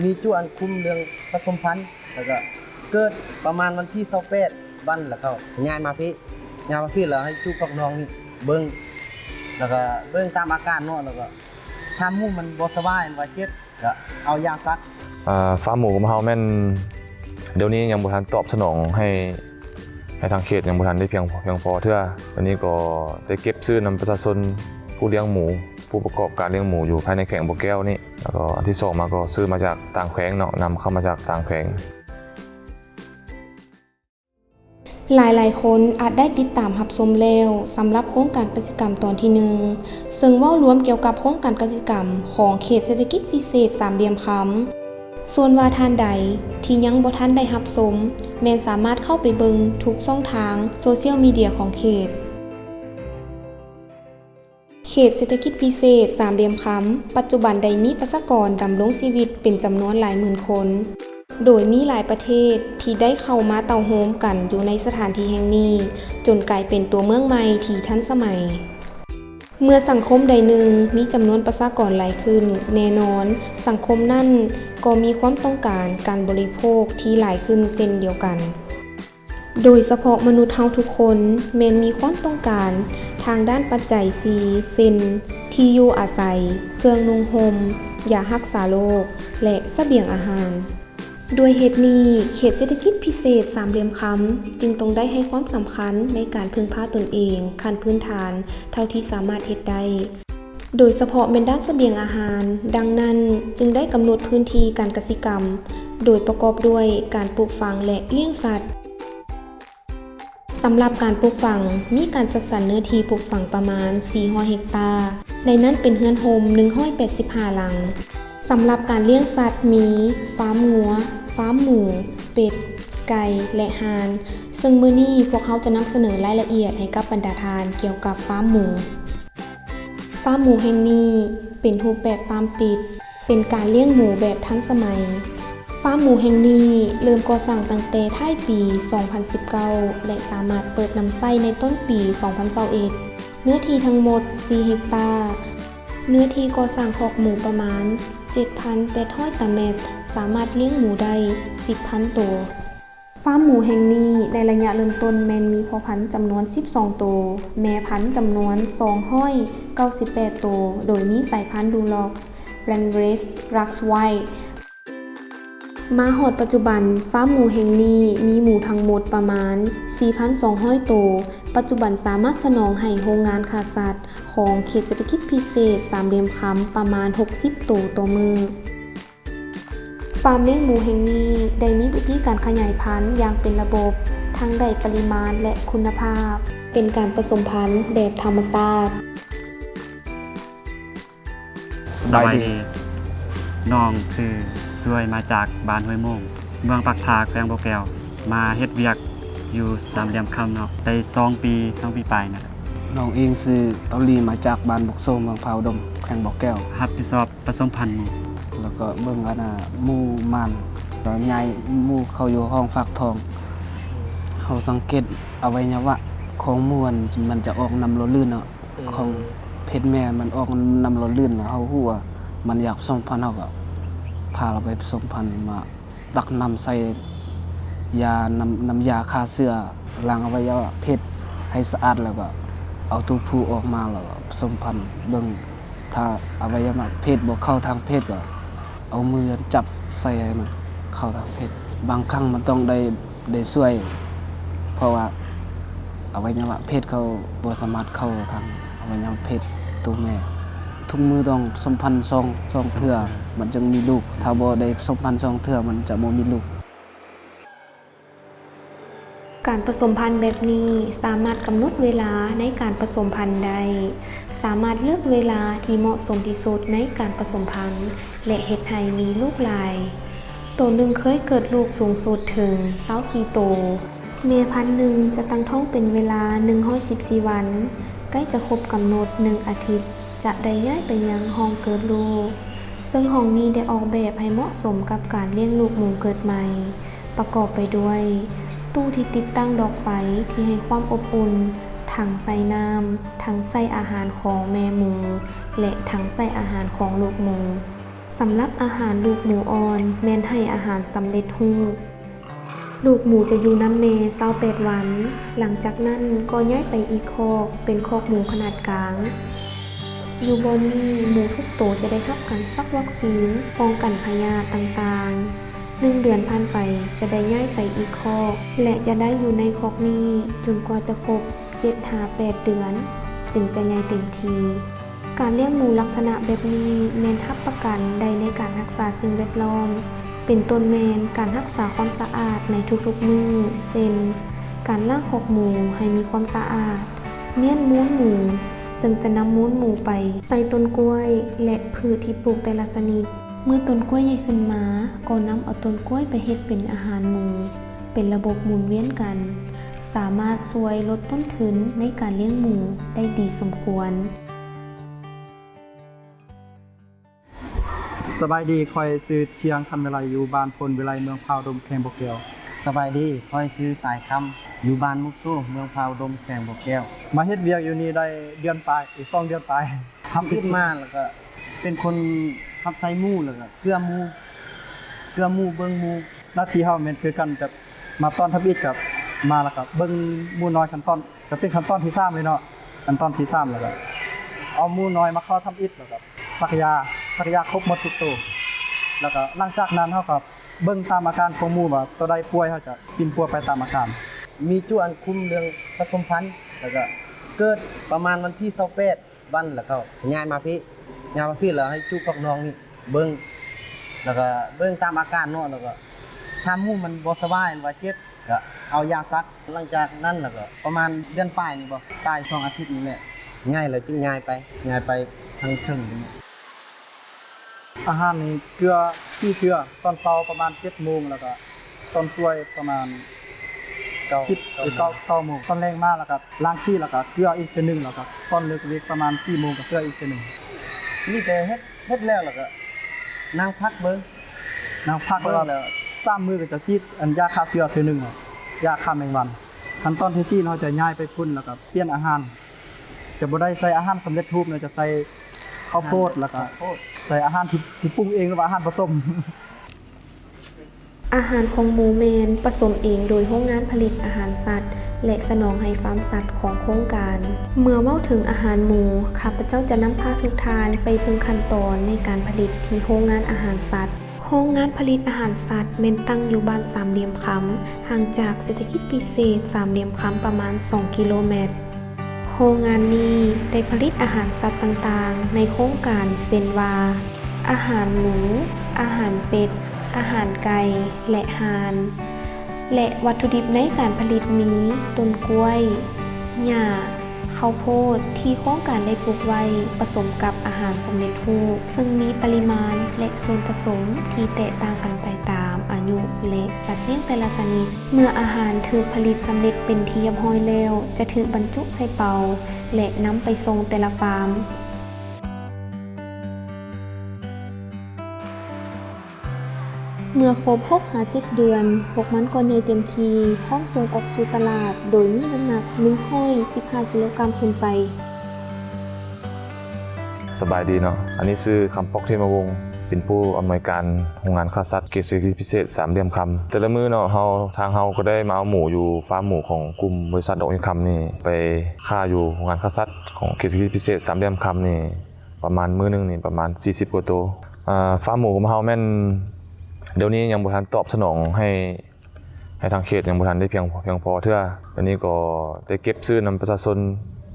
ທີ່ຈຸອັນຄຸມເລື່ອງປະສົມພັນ ແລ້ວກໍເກີດປະມານວັນທີຊາວແປດວັນ ແລ້ວກໍຍ້າຍມາພີ້ ຍ້າຍມາພີ້ແລ້ວໃຫ້ຈຸພວກນ້ອງນີ້ເບິ່ງ ແລ້ວກໍເບິ່ງຕາມອາການເນາະ ແລ້ວກໍຖ້າໝູມັນບໍ່ສະບາຍ ຫຼືວ່າເຈັບ ກໍເອົາຢາສັດ. ອ່າ ຟາມໝູຂອງເຮົາແມ່ນ ດຽວນີ້ຍັງບໍ່ທັນຕອບສະໜອງໃຫ້ ໃຫ້ທາງເຂດຍັງບໍ່ທັນໄດ້ພຽງ ພຽງພໍເທື່ອ. ດຽວນີ້ກໍໄດ້ເກັບຊື້ນຳປະຊາຊົນຜູ້ລ້ຽງໝູ ຜູ້ປະກອບການລ້ຽງໝູຢູ່ພາຍໃນແຂວງບໍ່ແກ້ວນີ້ ແລ້ວກໍອັນທີສອງມາກໍຊື້ມາຈາກຕ່າງແຂວງເນາະ ນຳເຂົ້າມາຈາກຕ່າງແຂວງ. ຫຼາຍໆຄົນອາດໄດ້ຕິດຕາມຮັບຊົມແລ້ວ ສຳລັບໂຄງການກະສິກຳຕອນທີໜຶ່ງ ເຊິ່ງເວົ້າລວມກ່ຽວກັບໂຄງການກະສິກຳຂອງເຂດເສດຖະກິດພິເສດສາມຫຼ່ຽມຄຳ. ສ່ວນວ່າທ່ານໃດທີ່ຍັງບໍ່ທັນໄດ້ຮັບຊົມ ແມ່ນສາມາດເຂົ້າໄປເບິ່ງທຸກຊ່ອງທາງໂຊຊຽວມີເດຍຂອງເຂດ. ເຂດເສດຖະກິດພິເສດສາມຫຼ່ຽມຄຳ ປັດຈຸບັນໄດ້ມີປະຊາກອນດຳລົງຊີວິດເປັນຈຳນວນຫຼາຍໝື່ນຄົນ, ໂດຍມີຫຼາຍປະເທດທີ່ໄດ້ເຂົ້າມາເຕົ້າໂຮມກັນຢູ່ໃນສະຖານທີ່ແຫ່ງນີ້ ຈົນກາຍເປັນຕົວເມືອງໃໝ່ທີ່ທັນສະໄໝ. ເມື່ອສັງຄົມໃດໜຶ່ງມີຈຳນວນປະຊາກອນຫຼາຍຂຶ້ນ, ແນ່ນອນ, ສັງຄົມນັ້ນກໍມີຄວາມຕ້ອງການການບໍລິໂພກທີ່ຫຼາຍຂຶ້ນເຊັ່ນດຽວກັນ. ໂດຍສະເພາະມະນຸດເຮົາທຸກຄົນແມ່ນມີຄວາມຕ້ອງການທາງດ້ານປັດໄຈສີ່ ເຊັ່ນ ທີ່ຢູ່ອາໄສ, ເຄື່ອງນຸ່ງຫົ່ມ, ຢາຮັກສາໂລກ ແລະ ສະບຽງອາຫານ. ດ້ວຍເຫດນີ້, ເຂດເສດຖະກິດພິເສດສາມຫຼ່ຽມຄຳ ຈຶ່ງຕ້ອງໄດ້ໃຫ້ຄວາມສຳຄັນໃນການເພິ່ງພາຕົນເອງຂັ້ນພື້ນຖານເທົ່າທີ່ສາມາດເຮັດໄດ້. ໂດຍສະເພາະແມ່ນດ້ານສະບຽງອາຫານ, ດັ່ງນັ້ນຈຶ່ງໄດ້ກຳນົດພື້ນທີ່ການກະສິກຳ ໂດຍປະກອບດ້ວຍການປູກຝັງ ແລະ ລ້ຽງສັດ. ສຳລັບການປູກຝັງ, ມີການຈັດສັນເນື້ອທີ່ປູກຝັງປະມານສີ່ຮ້ອຍເຮັກຕາ, ໃນນັ້ນເປັນເຮືອນໂຮມໜຶ່ງຮ້ອຍແປດສິບຫ້າຫຼັງ. ສຳລັບການລ້ຽງສັດມີ ຟາມງົວ, ຟາມໝູ, ເປັດ, ໄກ່ ແລະ ຫ່ານ, ເຊິ່ງມື້ນີ້ພວກເຮົາຈະນຳສະເໜີລາຍລະອຽດໃຫ້ກັບບັນດາທ່ານກ່ຽວກັບຟາມໝູ. ຟາມໝູແຫ່ງນີ້ເປັນຮູບແບບຟາມປິດ, ເປັນການລ້ຽງໝູແບບທັນສະໄໝ. ຟາມໝູແຫ່ງນີ້ເລີ່ມກໍ່ສ້າງຕັ້ງແຕ່ທ້າຍປີສອງພັນສິບເກົ້າ ແລະ ສາມາດເປີດນຳໃຊ້ໃນຕົ້ນປີສອງພັນຊາວເອັດ. ເນື້ອທີ່ທັງໝົດສີ່ເຮັກຕາ, ເນື້ອທີ່ກໍ່ສ້າງຄອກໝູປະມານເຈັດພັນແປດຮ້ອຍຕາແມັດ, ສາມາດລ້ຽງໝູໄດ້ສິບພັນໂຕ. ຟາມໝູແຫ່ງນີ້ໃນໄລຍະເລີ່ມຕົ້ນແມ່ນມີພໍ່ພັນຈຳນວນສິບສອງໂຕ, ແມ່ພັນຈຳນວນສອງຮ້ອຍເກົ້າສິບແປດໂຕ, ໂດຍມີສາຍພັນດູລັອກ, ແລນເຣສ, ຣັກສໄວ. ມາຮອດປັດຈຸບັນ, ຟາມໝູແຫ່ງນີ້ມີໝູທັງໝົດປະມານສີ່ພັນສອງຮ້ອຍໂຕ, ປັດຈຸບັນສາມາດສະໜອງໃຫ້ໂຮງງານຂ້າສັດຂອງເຂດເສດຖະກິດພິເສດສາມຫຼ່ຽມຄຳປະມານຫົກສິບໂຕຕໍ່ມື້. ຟາມລ້ຽງໝູແຫ່ງນີ້ໄດ້ມີວິທີການຂະຫຍາຍພັນຢ່າງເປັນລະບົບ, ທັງໄດ້ປະລິມານ ແລະ ຄຸນນະພາບ, ເປັນການປະສົມພັນແບບທຳມະຊາດ. ສະບາຍດີ. ນ້ອງຊື່ສວຍ ມາຈາກບ້ານຫ້ວຍໂມງ ເມືອງປາກທາ ແຂວງບໍ່ແກ້ວ, ມາເຮັດວຽກຢູ່ສາມຫຼ່ຽມຄຳເນາະ ໄດ້ສອງປີ, ສອງປີປາຍນະ. ນ້ອງເອງຊື່ ເຕົາລີ ມາຈາກບ້ານບົກໂຊ ເມືອງພາອຸດົມ ແຂວງບໍ່ແກ້ວ, ຮັບຜິດຊອບປະສົມພັນໝູ ແລ້ວກໍເບິ່ງອັນນ່າໝູໝານ ກໍຍ້າຍໝູເຂົ້າຢູ່ຫ້ອງຟາກທ້ອງ. ເຮົາສັງເກດອະໄວຍະວະຂອງໝູ ມັນຈະອອກນຳຫຼໍ່ລື່ນເນາະ, ຂອງເພັດແມ່ມັນອອກນຳຫຼໍ່ລື່ນ, ເຮົາຮູ້ວ່າມັນຢາກປະສົມພັນ ເຮົາກໍພາລາວໄປປະສົມພັນ ມາ ຕັກນ້ຳໃສ່ຢາ ນ້ຳ ນ້ຳຢາຂ້າເຊື້ອ, ລ້າງອະໄວຍະວະເພດໃຫ້ສະອາດ ແລ້ວກໍເອົາໂຕຜູ້ອອກມາ ແລ້ວກໍປະສົມພັນເບິ່ງ. ຖ້າອະໄວຍະວະເພດບໍ່ເຂົ້າທາງເພດ ກໍເອົາມືຈັບໃສ່ໃຫ້ມັນເຂົ້າທາງເພດ. ບາງຄັ້ງມັນຕ້ອງໄດ້ ໄດ້ຊ່ວຍ ເພາະວ່າອະໄວຍະວະເພດເຂົາບໍ່ສາມາດເຂົ້າທາງອະໄວຍະວະເພດໂຕແມ່. ທຸກມື້ຕ້ອງປະສົມພັນສອງ ສອງເທື່ອ ມັນຈຶ່ງມີລູກ, ຖ້າບໍ່ໄດ້ປະສົມພັນສອງເທື່ອ ມັນຈະບໍ່ມີລູກ. ການປະສົມພັນແບບນີ້ສາມາດກຳນົດເວລາໃນການປະສົມພັນໄດ້, ສາມາດເລືອກເວລາທີ່ເໝາະສົມທີ່ສຸດໃນການປະສົມພັນ ແລະ ເຮັດໃຫ້ມີລູກຫຼາຍ. ໂຕໜຶ່ງເຄີຍເກີດລູກສູງສຸດເຖິງຊາວສີ່ໂຕ. ແມ່ພັນໜຶ່ງຈະຕັ້ງທ້ອງເປັນເວລາໜຶ່ງຮ້ອຍສິບສີ່ວັນ, ໃກ້ຈະຄົບກຳນົດໜຶ່ງອາທິດ ຈະໄດ້ຍ້າຍໄປຍັງຫ້ອງເກີດລູກ, ເຊິ່ງຫ້ອງນີ້ໄດ້ອອກແບບໃຫ້ເໝາະສົມກັບການລ້ຽງລູກໝູເກີດໃໝ່, ປະກອບໄປດ້ວຍ ຕູ້ທີ່ຕິດຕັ້ງດອກໄຟທີ່ໃຫ້ຄວາມອົບອຸ່ນ, ຖັງໃສ່ນ້ຳ, ຖັງໃສ່ອາຫານຂອງແມ່ໝູ ແລະ ຖັງໃສ່ອາຫານຂອງລູກໝູ. ສຳລັບອາຫານລູກໝູອ່ອນ ແມ່ນໃຫ້ອາຫານສຳເລັດຮູບ. ລູກໝູຈະຢູ່ນຳແມ່ຊາວແປດວັນ, ຫຼັງຈາກນັ້ນກໍຍ້າຍໄປອີກຄອກ ເປັນຄອກໝູຂະໜາດກາງ. ຢູ່ບ່ອນນີ້ ໝູທຸກໂຕຈະໄດ້ຮັບການສັກວັກຊີນປ້ອງກັນພະຍາດຕ່າງໆ. ໜຶ່ງເດືອນຜ່ານໄປ ຈະໄດ້ຍ້າຍໄປອີກຄອກ ແລະ ຈະໄດ້ຢູ່ໃນຄອກນີ້ຈົນກວ່າຈະຄົບເຈັດຫາແປດເດືອນ ຈຶ່ງຈະໃຫຍ່ເຕັມທີ່. ການລ້ຽງໝູລັກສະນະແບບນີ້ແມ່ນຮັບປະກັນໄດ້ໃນການຮັກສາສິ່ງແວດລ້ອມ, ເປັນຕົ້ນແມ່ນການຮັກສາຄວາມສະອາດໃນທຸກໆມື້ ເຊັ່ນ ການລ້າງຄອກໝູໃຫ້ມີຄວາມສະອາດ, ມ້ຽນມູນໝູ, ເຊິ່ງຈະນຳມູນໝູໄປໃສ່ຕົ້ນກ້ວຍ ແລະ ພືດທີ່ປູກແຕ່ລະຊະນິດ. ເມື່ອຕົ້ນກ້ວຍໃຫຍ່ຂຶ້ນມາ, ກໍນຳເອົາຕົ້ນກ້ວຍໄປເຮັດເປັນອາຫານໝູ, ເປັນລະບົບໝູນວຽນກັນ, ສາມາດຊ່ວຍລົດຕົ້ນທຶນໃນການລ້ຽງໝູໄດ້ດີສົມຄວນ. ສະບາຍດີ, ຂ້ອຍຊື່ທຽງ ຄຳວິໄລ ຢູ່ບ້ານໂພນວິໄລ ເມືອງພາອຸດົມ ແຂວງບໍ່ແກ້ວ. ສະບາຍດີ, ຂ້ອຍຊື່ສາຍຄຳ ຢູ່ບ້ານມຸກສູ ເມືອງພາອຸດົມ ແຂວງບໍ່ແກ້ວ. ມາເຮັດວຽກຢູ່ນີ້ໄດ້ເດືອນປາຍ, ອີກສອງເດືອນປາຍ. ທຳອິດມາແລ້ວກໍເປັນຄົນຮັບໃຊ້ໝູ ແລ້ວກໍເກື້ອໝູ, ເກື້ອໝູເບິ່ງໝູ. ໜ້າທີ່ເຮົາແມ່ນຄືກັນກັບ ມາຕອນທຳອິດກໍມາ ແລ້ວກໍເບິ່ງໝູນ້ອຍຂັ້ນຕອນ ກໍເປັນຂັ້ນຕອນທີສາມເລີຍເນາະ. ຂັ້ນຕອນທີສາມ ແລ້ວກໍເອົາໝູນ້ອຍມາເຂົ້າທຳອິດ ແລ້ວກໍສັກຢາ, ສັກຢາຄົບໝົດທຸກໂຕ. ແລ້ວກໍຫຼັງຈາກນັ້ນເຮົາກໍເບິ່ງຕາມອາການຂອງໝູວ່າໂຕໃດປ່ວຍ ເຮົາຈະປິ່ນປົວໄປຕາມອາການ. ມີຈຸອັນຄຸມເລື່ອງປະສົມພັນ ແລ້ວກໍເກີດປະມານວັນທີຊາວແປດ ວັນ ແລ້ວກໍຍ້າຍມາພີ້, ຍ້າຍມາພີ້ແລ້ວໃຫ້ຈຸພວກນ້ອງນີ້ເບິ່ງ ແລ້ວກໍເບິ່ງຕາມອາການເນາະ. ແລ້ວກໍຖ້າໝູມັນບໍ່ສະບາຍ ຫຼືວ່າເຈັບ ກໍເອົາຢາສັກ. ຫຼັງຈາກນັ້ນແລ້ວກໍປະມານເດືອນປາຍນີ້ບໍ ປາຍສອງອາທິດນີ້ແຫຼະ ໃຫຍ່ແລ້ວຈຶ່ງຍ້າຍໄປ, ຍ້າຍໄປທາງເທິງນີ້. ອາຫານນີ້ເກື້ອສີ່ເທື່ອ, ຕອນເຊົ້າປະມານເຈັດໂມງ ແລ້ວກໍຕອນສວຍປະມານເກົ້າ ສິບ ເກົ້າ ເກົ້າໂມງ. ຕອນແລງມາແລ້ວກໍລ້າງຂີ້ ແລ້ວກໍເກື້ອອີກເທື່ອໜຶ່ງ ແລ້ວກໍຕອນເລີກວຽກປະມານສີ່ໂມງກໍເກື້ອອີກເທື່ອໜຶ່ງ. ມີແຕ່ເຮັດ, ເຮັດແລ້ວ ແລ້ວກໍນັ່ງພັກເບິ່ງ, ນັ່ງພັກ ເບິ່ງແລ້ວ ແລ້ວສາມມື້ກໍຈະສີດອັນຢາຂ້າເຊື້ອເທື່ອໜຶ່ງ ແລ້ວຢາຂ້າແມງວັນ. ຂັ້ນຕອນທີສີ່ ເຮົາຈະຍ້າຍໄປພຸ້ນ ແລ້ວກໍປ່ຽນອາຫານ, ຈະບໍ່ໄດ້ໃສ່ອາຫານສຳເລັດຮູບນະ, ຈະໃສ່ເຂົ້າໂພດ ແລ້ວກໍ ເຂົ້າໂພດ ໃສ່ອາຫານທີ່ ທີ່ປຸງເອງ ຫຼືວ່າອາຫານປະສົມ. ອາຫານຂອງໝູແມ່ນປະສົມເອງໂດຍໂຮງງານຜະລິດອາຫານສັດ ແລະ ສະໜອງໃຫ້ຟາມສັດຂອງໂຄງການ. ເມື່ອເວົ້າເຖິງອາຫານໝູ, ຂ້າພະເຈົ້າຈະນຳພາທຸກທ່ານໄປເບິ່ງຂັ້ນຕອນໃນການຜະລິດທີ່ໂຮງງານອາຫານສັດ. ໂຮງງານຜະລິດອາຫານສັດແມ່ນຕັ້ງຢູ່ບ້ານສາມຫຼ່ຽມຄຳ, ຫ່າງຈາກເສດຖະກິດພິເສດສາມຫຼ່ຽມຄຳປະມານສອງກິໂລແມັດ. ໂຮງງານນີ້ໄດ້ຜະລິດອາຫານສັດຕ່າງໆໃນໂຄງການ ເຊັ່ນວ່າ ອາຫານໝູ, ອາຫານເປັດ, ອາຫານໄກ່ ແລະ ຫ່ານ ແລະ ວັດຖຸດິບໃນການຜະລິດມີຕົ້ນກ້ວຍ, ຫຍ້າ, ເຂົ້າໂພດທີ່ໂຄງການໄດ້ປູກໄວ້ ປະສົມກັບອາຫານສຳເລັດຮູບ ເຊິ່ງມີປະລິມານ ແລະ ສ່ວນປະສົມທີ່ແຕກຕ່າງກັນໄປຕາມອາຍຸ ແລະ ສັດລ້ຽງແຕ່ລະຊະນິດ. ເມື່ອອາຫານຖືກຜະລິດສຳເລັດເປັນທີ່ຮຽບຮ້ອຍແລ້ວ ຈະຖືກບັນຈຸໃສ່ເປົາ ແລະ ນຳໄປສົ່ງແຕ່ລະຟາມ. ເມື່ອຄົບຫົກຫາເຈັດເດືອນ, ພວກມັນກໍໃຫຍ່ເຕັມທີ່ ພ້ອມສົ່ງອອກສູ່ຕະຫຼາດ ໂດຍມີນ້ຳໜັກໜຶ່ງຮ້ອຍສິບຫ້າກິໂລກຣາມຂຶ້ນໄປ. ສະບາຍດີເນາະ, ອັນນີ້ຊື່ຄຳປອກ ເທມະວົງ, ເປັນຜູ້ອຳນວຍການໂຮງງານຂ້າສັດເຂດເສດຖະກິດພິເສດສາມຫຼ່ຽມຄຳ. ແຕ່ລະມື້ເນາະ ເຮົາ, ທາງເຮົາກໍໄດ້ມາເອົາໝູຢູ່ຟາມໝູຂອງກຸ່ມບໍລິສັດດອກຫິນຄຳນີ້ ໄປຂ້າຢູ່ໂຮງງານຂ້າສັດຂອງເຂດເສດຖະກິດພິເສດສາມຫຼ່ຽມຄຳນີ້ ປະມານມື້ໜຶ່ງນີ້ປະມານສີ່ສິບກວ່າໂຕ. ອາ ຟາມໝູຂອງເຮົາແມ່ນດຽວນີ້ຍັງບໍ່ທັນຕອບສະໜອງໃຫ້ ໃຫ້ທາງເຂດຍັງບໍ່ທັນໄດ້ພຽງ ພຽງພໍເທື່ອ. ດຽວນີ້ກໍໄດ້ເກັບຊື້ນຳປະຊາຊົນ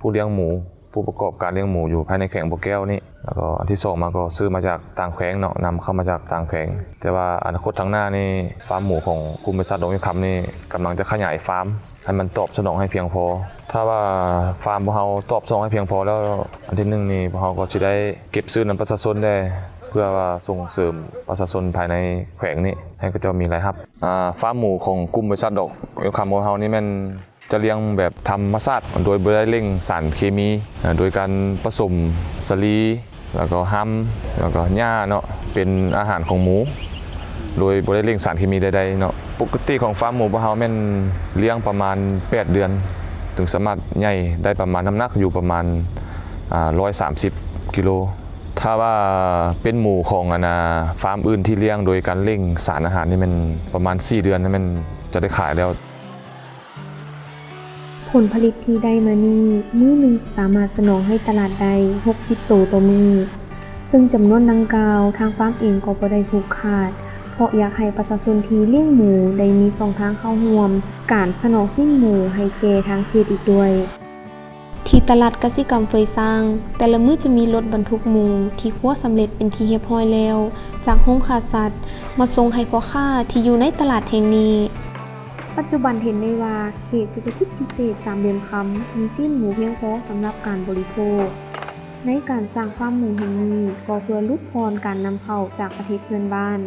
ຜູ້ລ້ຽງໝູ, ຜູ້ປະກອບການລ້ຽງໝູຢູ່ພາຍໃນແຂວງບໍ່ແກ້ວນີ້. ແລ້ວກໍອັນທີສອງມາກໍຊື້ມາຈາກຕ່າງແຂວງເນາະ, ນຳເຂົ້າມາຈາກຕ່າງແຂວງ. ແຕ່ວ່າອະນາຄົດທາງໜ້ານີ້ ຟາມໝູຂອງກຸ່ມບໍລິສັດດອກຫິນຄຳນີ້ ກຳລັງຈະຂະຫຍາຍຟາມ ໃຫ້ມັນຕອບສະໜອງໃຫ້ພຽງພໍ. ຖ້າວ່າຟາມພວກເຮົາຕອບສະໜອງໃຫ້ພຽງພໍແລ້ວ, ອັນທີໜຶ່ງນີ້ ພວກເຮົາກໍຊິໄດ້ເກັບຊື້ນຳປະຊາຊົນແດ່ ເພື່ອວ່າສົ່ງເສີມປະຊາຊົນພາຍໃນແຂວງນີ້ ໃຫ້ເຂົາເຈົ້າມີລາຍຮັບ. ອາ ຟາມໝູຂອງກຸ່ມບໍລິສັດດອກຫິນຄຳຂອງເຮົານີ້ແມ່ນຈະລ້ຽງແບບທຳມະຊາດ ໂດຍບໍ່ໄດ້ເລັ່ງສານເຄມີ, ໂດຍການປະສົມສາລີ ແລ້ວກໍຮຳ ແລ້ວກໍຫຍ້າເນາະ ເປັນອາຫານຂອງໝູ ໂດຍບໍ່ໄດ້ເລັ່ງສານເຄມີໃດໆເນາະ. ປົກກະຕິຂອງຟາມໝູພວກເຮົາແມ່ນລ້ຽງປະມານແປດເດືອນ ເຖິງສາມາດໃຫຍ່ໄດ້ປະມານ ນ້ຳໜັກຢູ່ປະມານ ອາ ຮ້ອຍສາມສິບກິໂລ. ຖ້າວ່າເປັນໝູຂອງອັນນ່າຟາມອື່ນທີ່ລ້ຽງໂດຍການເລັ່ງສານອາຫານນີ້ແມ່ນປະມານສີ່ເດືອນນີ້ແມ່ນຈະໄດ້ຂາຍແລ້ວ. ຜົນຜະລິດທີ່ໄດ້ມານີ້ ມື້ໜຶ່ງສາມາດສະໜອງໃຫ້ຕະຫຼາດໄດ້ຫົກສິບໂຕຕໍ່ມື້, ເຊິ່ງຈຳນວນດັ່ງກ່າວ ທາງຟາມເອງກໍບໍ່ໄດ້ຜູກຂາດ ເພາະຢາກໃຫ້ປະຊາຊົນທີ່ລ້ຽງໝູໄດ້ມີຊ່ອງທາງເຂົ້າຮ່ວມການສະໜອງຊີ້ນໝູໃຫ້ແກ່ທາງເຂດອີກດ້ວຍ. ທີ່ຕະຫຼາດກະສິກຳເຟີຍຊ້າງ ແຕ່ລະມື້ຈະມີລົດບັນທຸກໝູທີ່ຄົວສຳເລັດເປັນທີ່ຮຽບຮ້ອຍແລ້ວ ຈາກໂຮງຂ້າສັດ ມາສົ່ງໃຫ້ພໍ່ຄ້າທີ່ຢູ່ໃນຕະຫຼາດແຫ່ງນີ້. ປັດຈຸບັນເຫັນໄດ້ວ່າ ເຂດເສດຖະກິດພິເສດສາມຫຼ່ຽມຄຳ ມີຊີ້ນໝູພຽງພໍສຳລັບການບໍລິໂພກ. ໃນການສ້າງຟາມໝູແຫ່ງນີ້ ກໍເພື່ອຫຼຸດຜ່ອນການນຳເຂົ້າຈາກປະເທດເພື່ອນບ້ານ.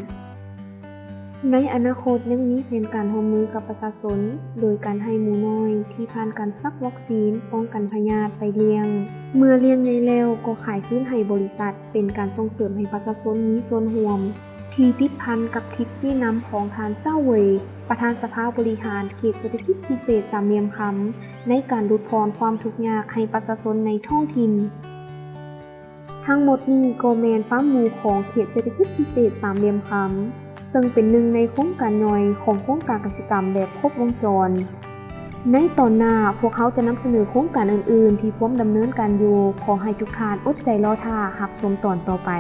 ໃນອະນາຄົດຍັງມີແຜນການຮ່ວມມືກັບປະຊາຊົນ ໂດຍການໃຫ້ໝູນ້ອຍທີ່ຜ່ານການສັກວັກຊີນປ້ອງກັນພະຍາດໄປລ້ຽງ. ເມື່ອລ້ຽງໃຫຍ່ແລ້ວກໍຂາຍຄືນໃຫ້ບໍລິສັດ ເປັນການສົ່ງເສີມໃຫ້ປະຊາຊົນມີສ່ວນຮ່ວມ ທີ່ຕິດພັນກັບທິດຊີ້ນຳຂອງທ່ານ ເຈົ້າເຫວີຍ ປະທານສະພາບໍລິຫານເຂດເສດຖະກິດພິເສດສາມຫຼ່ຽມຄຳ ໃນການຫຼຸດຜ່ອນຄວາມທຸກຍາກໃຫ້ປະຊາຊົນໃນທ້ອງຖິ່ນ. ທັງໝົດນີ້ກໍແມ່ນຟາມໝູຂອງເຂດເສດຖະກິດພິເສດສາມຫຼ່ຽມຄຳ ເຊິ່ງເປັນໜຶ່ງໃນໂຄງການຍ່ອຍຂອງໂຄງການກະສິກຳແບບຄົບວົງຈອນ. ໃນຕອນໜ້າ ພວກເຮົາຈະນຳສະເໜີໂຄງການອື່ນໆທີ່ພວມດຳເນີນການຢູ່. ຂໍໃຫ້ທຸກທ່ານອົດໃຈລໍຖ້າຮັບຊົມຕອນຕໍ່ໄປ.